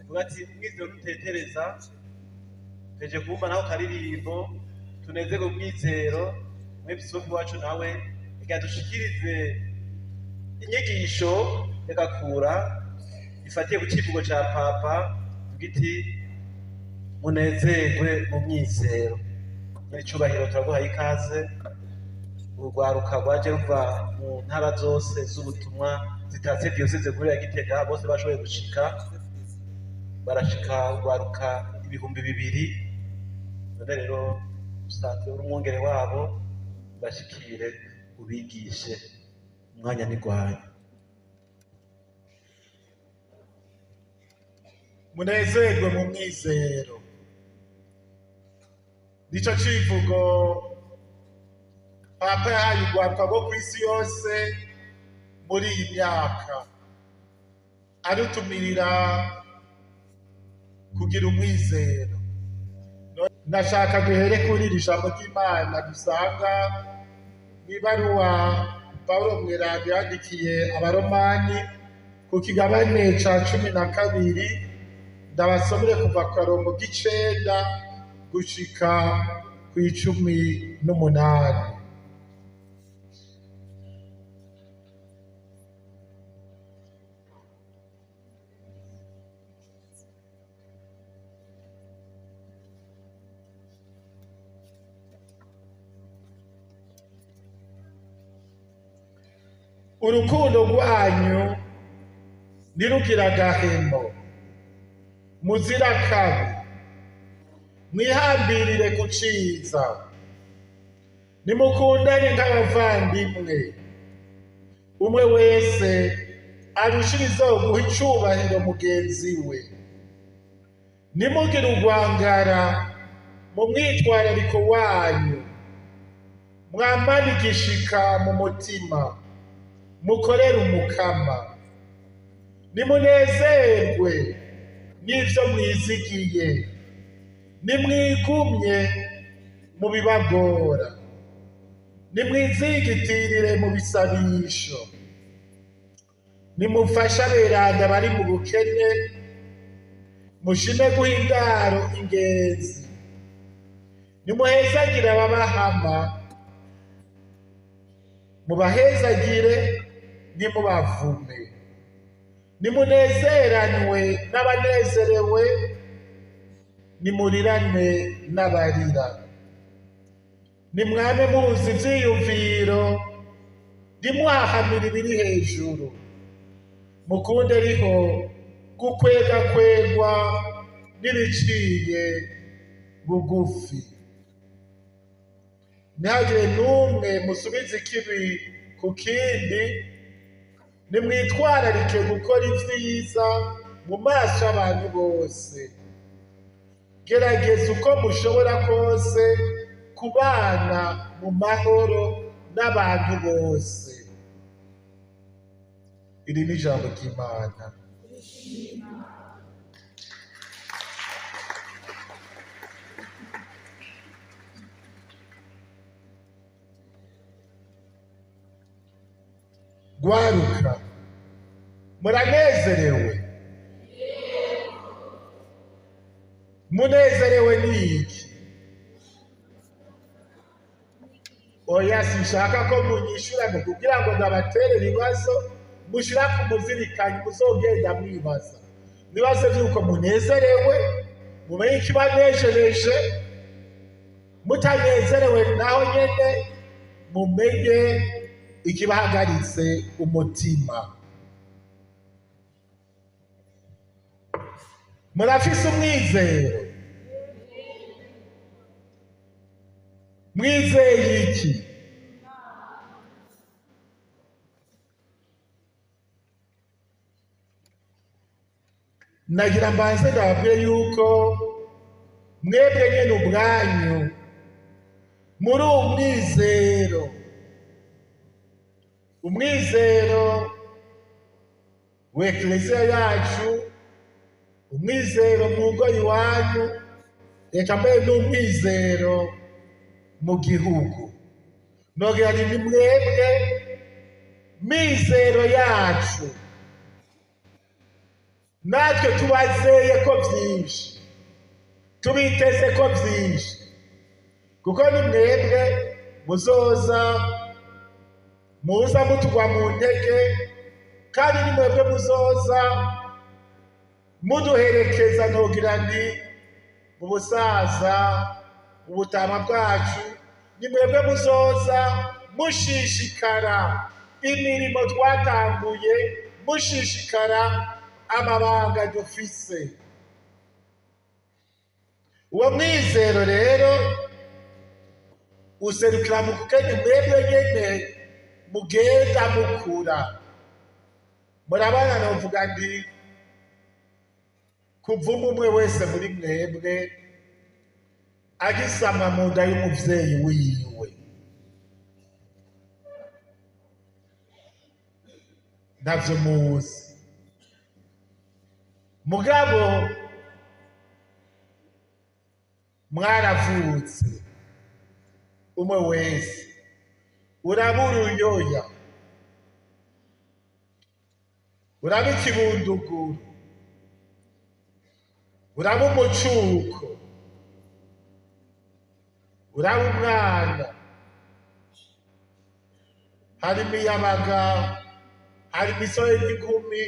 Vuga ati umwizero ntutetereza, teje kumva naho karirimbo tunezerwe umwizero. Umwepiskopi wacu nawe reka dushikirize inyigisho yagakura ifatiye ku civugo ca Papa giti munezerwe mu mwizero. Nyiricubahiro, turaguhaye ikaze. Urwaruka rwaje ruva mu ntara zose z'ubutumwa zitatse diyoseze nkuru ya Gitega, bose bashoboye gushika, barashika urwaruka 2000. None rero usanzwe uri umwungere wabo, bashikire ubigishe, umwanya ni gwanyu. Munezerwe mu mwizero, nico civugo Papa yahaye urwaruka rwo kw'isi yose muri iyi myaka, arutumirira kugira umwizero. Nashaka duhere kuri iri jambo ry'Imana dusanga mw'ibaruwa Pawulo Mweranda yandikiye Abaromani ku kigabane ca 12. Ndabasomere kuva ku karongo k'icenda gushika ku 18. Urukundo rwanyu ntirugira agahemo, muzira kabi, mwihambirire ku ciza, nimukundane nk'abavandimwe, umwe wese arushirizeho guha icubahiro mugenzi we. Nimugire urwangara mu mwitwarariko wanyu, mwamane igishika mu mutima, mukorere Umukama. Nimunezerwe n'ivyo mwizigiye, nimwigumye mu bibagora, nimwizigitirire mu bisabisho, nimufashe aberanda bari mu bukene, mushime guha indaro ingenzi, nimuhezagire ababahama, mubahezagire, nimubavume. Nimunezeranwe n'abanezerewe, nimurirane n'abarira. Nimwame muzi ivyiyumviro, ntimuhahamire ibiri hejuru, mukunde riho gukwegakwegwa n'ibiciye bugufi. Ntihagire n'umwe musubiza ikibi ku kindi, nimwitwararike gukora ivyiza mu maso y'abantu bose. Gerageza uko mushobora kose kubana mu mahoro n'abantu bose. Iri ni ijambo ry'Imana. Gwaruka, muranezerewe? Munezerewe n'iki? Oya, sinshaka ko munyishura ngo kugira ngo ndabatere ibibazo mushira ku muzirikanyi muzogenda mwibaza ibibazo vy'uko munezerewe, mumenye ikibanejereje. Mutanezerewe naho nyene mumenye ikibahagaritse umutima. Murafise umwizero? Mwizeye iki? Nagira mbanze ndababwire yuko mwebwe nyene ubwanyu muri umwizero, umwizero w'Ekleziya yacu, umwizero mu ngo iwanyu, reka mbere n'umwizero mu gihugu. Nogira nti ni mwebwe mizero yacu. Natwe tubazeye ko byinshi, tubiteze ko byinshi, kuko ni mwebwe muzoza muza mutugwa mu ntege, kandi ni mwebwe muzoza muduherekeza nogira nti mu busaza, mu butama bwacu, ni mwebwe muzoza mushishikara imirimo twatanguye, mushishikara amabanga dufise. Uwo mwizero rero userukira mu kukene mwebwe nyene mugenda mukura. Murabana novuga ndi kuva umwe wese muri mwebwe agisama mu nda y'umuvyeyi wiwe, ntavyo muzi. Mugabo mwaravutse umwe wese, urabura uruyoya, uraba ikibunduguru, uraba umucuko, uraba umwana, hari imiyabaga, hari imisore n'inkumi,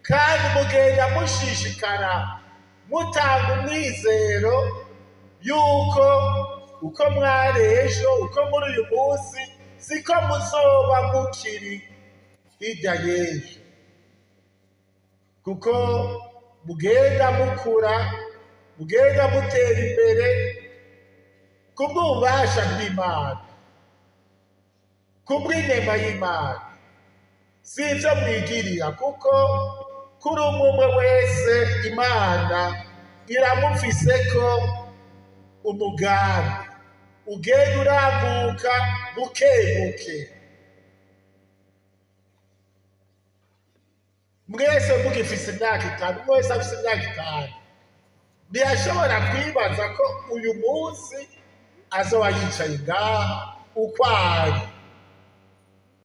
kandi mugenda mushishikara mutanga umwizero yuko uko mwari ejo, uko muri uyu munsi, siko muzoba mukiri hirya y'ejo, kuko mugenda mukura, mugenda mutera imbere kubw'ububasha bw'Imana, kubw'inema y'Imana. Si ibyo mwigirira, kuko kuri umwe umwe wese Imana iramufise ko umugambi ugenda urambuka buke buke. Mwese mugifise imyaka 5, umwe wese afise imyaka 5, ntiyashobora kwibaza ko uyu munsi azoba yicaye ngaha uko ari.